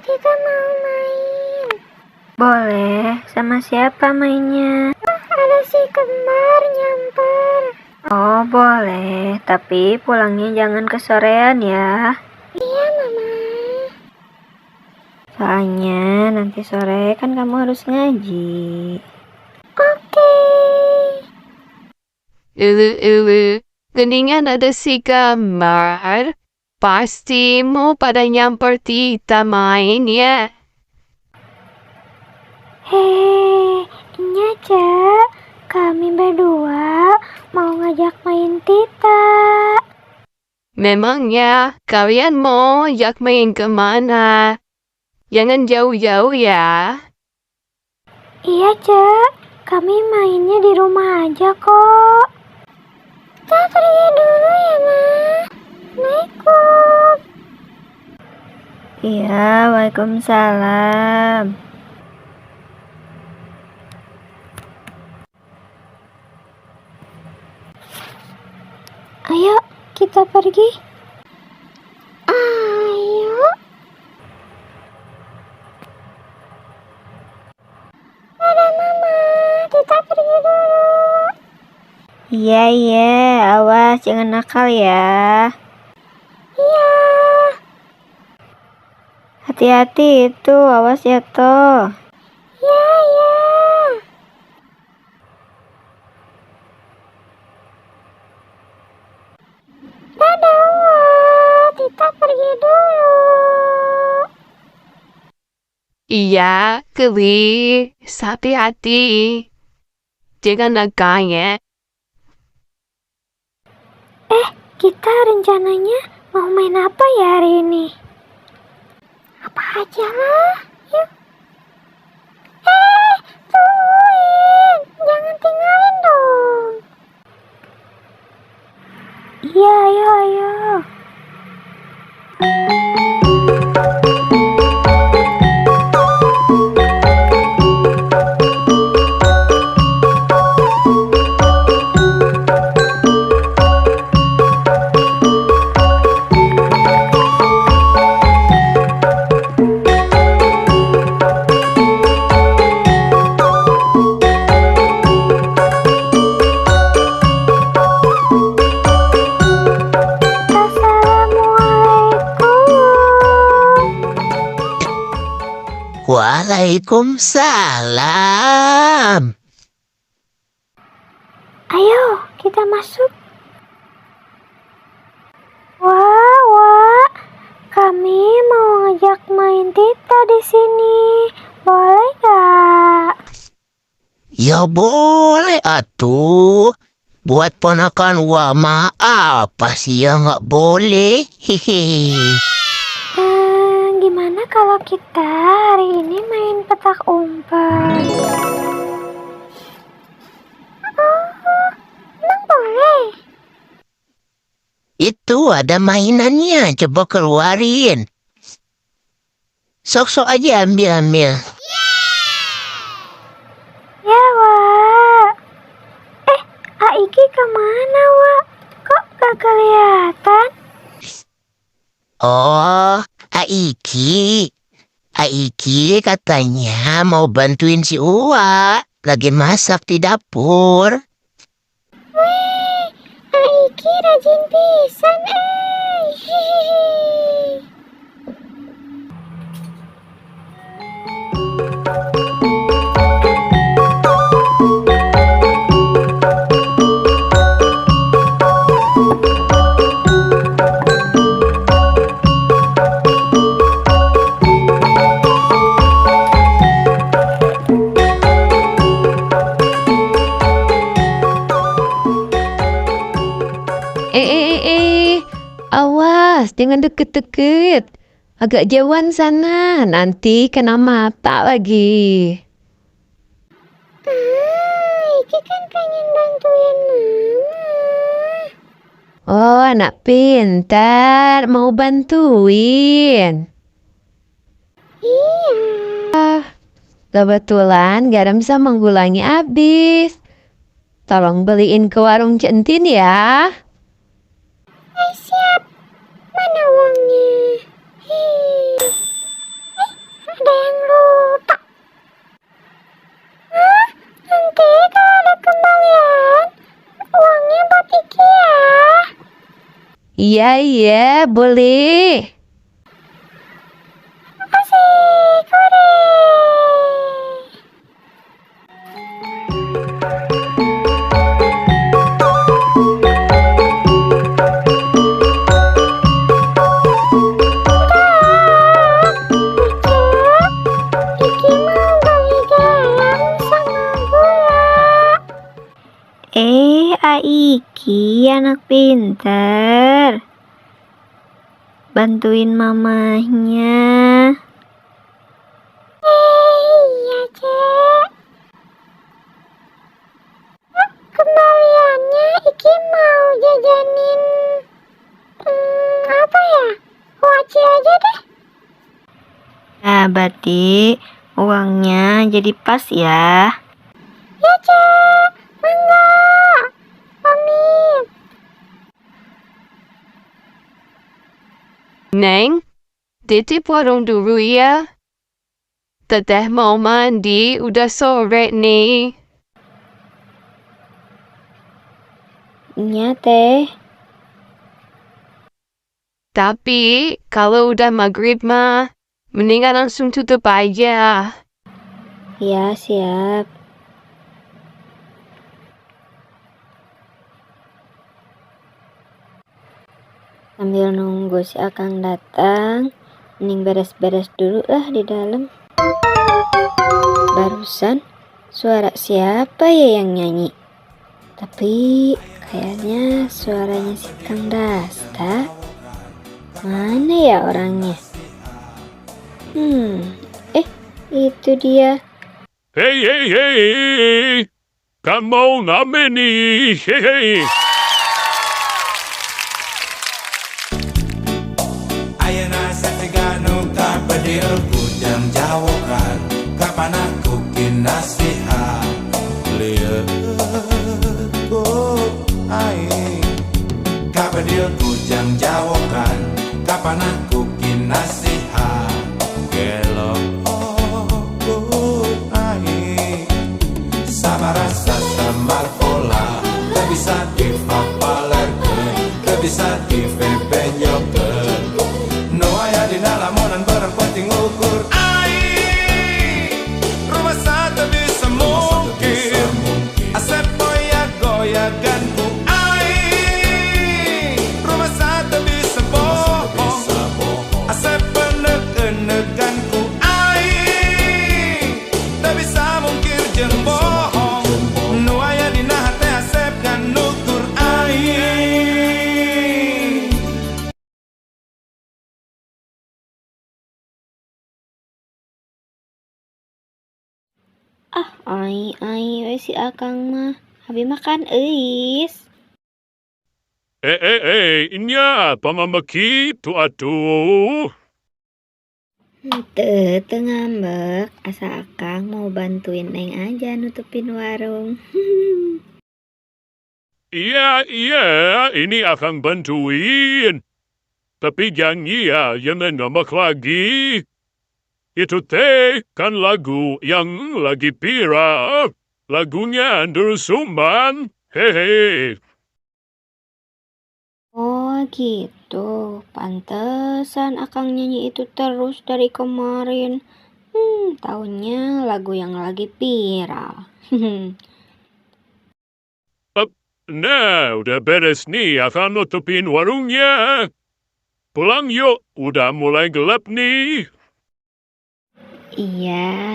Kita mau main. Boleh, sama siapa mainnya? Ada si kembar nyamper. Oh, boleh, tapi pulangnya jangan kesorean ya. Iya, Mama. Soalnya nanti sore kan kamu harus ngaji. Oke. Ulu ulu, geningan ada si kembar. Pasti mau pada nyamper Tita main ya. Hei, iya, Cek. Kami berdua mau ngajak main Tita. Memangnya kalian mau ajak main kemana? Jangan jauh-jauh ya. Iya, Cek. Kami mainnya di rumah aja kok. Kita pergi dulu ya, Ma. Assalamualaikum. Iya, waalaikumsalam. Ayo, kita pergi. Ayo. Dadah, Mama. Kita pergi dulu. Iya, iya, awas jangan nakal ya. Iya. Hati-hati itu, awas ya toh. Ya, ya. Dadah, Wak. Kita pergi dulu. Iya, geli. Hati-hati. Jangan nakal ya. Kita rencananya mau main apa ya hari ini? Apa aja lah, yuk. Tungguin. Jangan tinggalin dong. Iya, ayo, ayo. Assalamualaikum. Waalaikumsalam. Ayo, kita masuk. Wah, wah. Kami mau ngajak main Tita di sini. Boleh gak? Ya boleh atuh. Buat ponakan wa mah apa sih yang nggak boleh? Hehe. Gimana kalau kita hari ini main petak umpet? Oh, emang boleh? Itu ada mainannya, coba keluarin. Sok-sok aja ambil-ambil. Ya, Wak. Aiki kemana, Wak? Kok gak kelihatan? Oh, Aiki. Aiki katanya mau bantuin si Uwa. Lagi masak di dapur. Wih, Aiki rajin pisan, eh. Hihihi. Awas, jangan deket-deket. Agak jauhan sana, nanti kena mata lagi. Iki kan pengen bantuin Mama. Oh, anak pintar, mau bantuin. Iya. Kebetulan garam sama gulanya habis. Tolong beliin ke warung Centin ya. Siap. Mana uangnya? Hei. Iya, boleh. Asik, hore. Iki mau beli garam sama gula. Eh, Aiki, anak pinter. Bantuin mamahnya. Iya, Cek. Kembaliannya Iki mau jajanin apa ya? Kuaci aja deh. Nah, berarti uangnya jadi pas ya. Ya, Cek. Mangga. Pamit. Neng, titip warung dulu ya. Teteh mau mandi, udah sore nih. Iya, Teh. Tapi kalau udah maghrib mah, mendingan langsung tutup aja. Ya, siap. Sambil nunggu si Akang datang, mending beres-beres dulu lah di dalam. Barusan suara siapa ya yang nyanyi? Tapi kayaknya suaranya si Kang Dasta. Mana ya orangnya? Itu dia. Hey, hey, hey! Kamu ngamen nih, hey, hey! Ayeuna satiga nu kabedil kujang jawokan kapan aku kinasihat lieur ku aing kabedil kujang jawokan kapan aku kinasihat gelo ku aing sabarasa samar pola teu bisa dipapalerkeun teu bisa dibebenyokeun nu aya dina lamunan barang penting ukur aing rumasa teu bisa mungkin asep goyak-goyakan ku aing rumasa teu bisa bohong asep enek-enekan ku aing teu bisa mungkir jeung bohong nu aya dina hate asep nganutur aing. Ah, ai ai we si Akang mah. Abi makan euis. Eh, eh, eh, inya pamamakitu atuh. Teu, teu ngambek, asa Akang mau bantuin Neng aja nutupin warung. Iya, iya, ini akan bantuin. Tapi jangan ya, jangan ngambek lagi. Itu teh kan lagu yang lagi viral. Lagunya Andrew Suman. Hehe. Oh gitu, pantesan Akang nyanyi itu terus dari kemarin. Taunya lagu yang lagi viral. Nah, udah beres nih, akan nutupin warungnya. Pulang yuk, udah mulai gelap nih. Iya.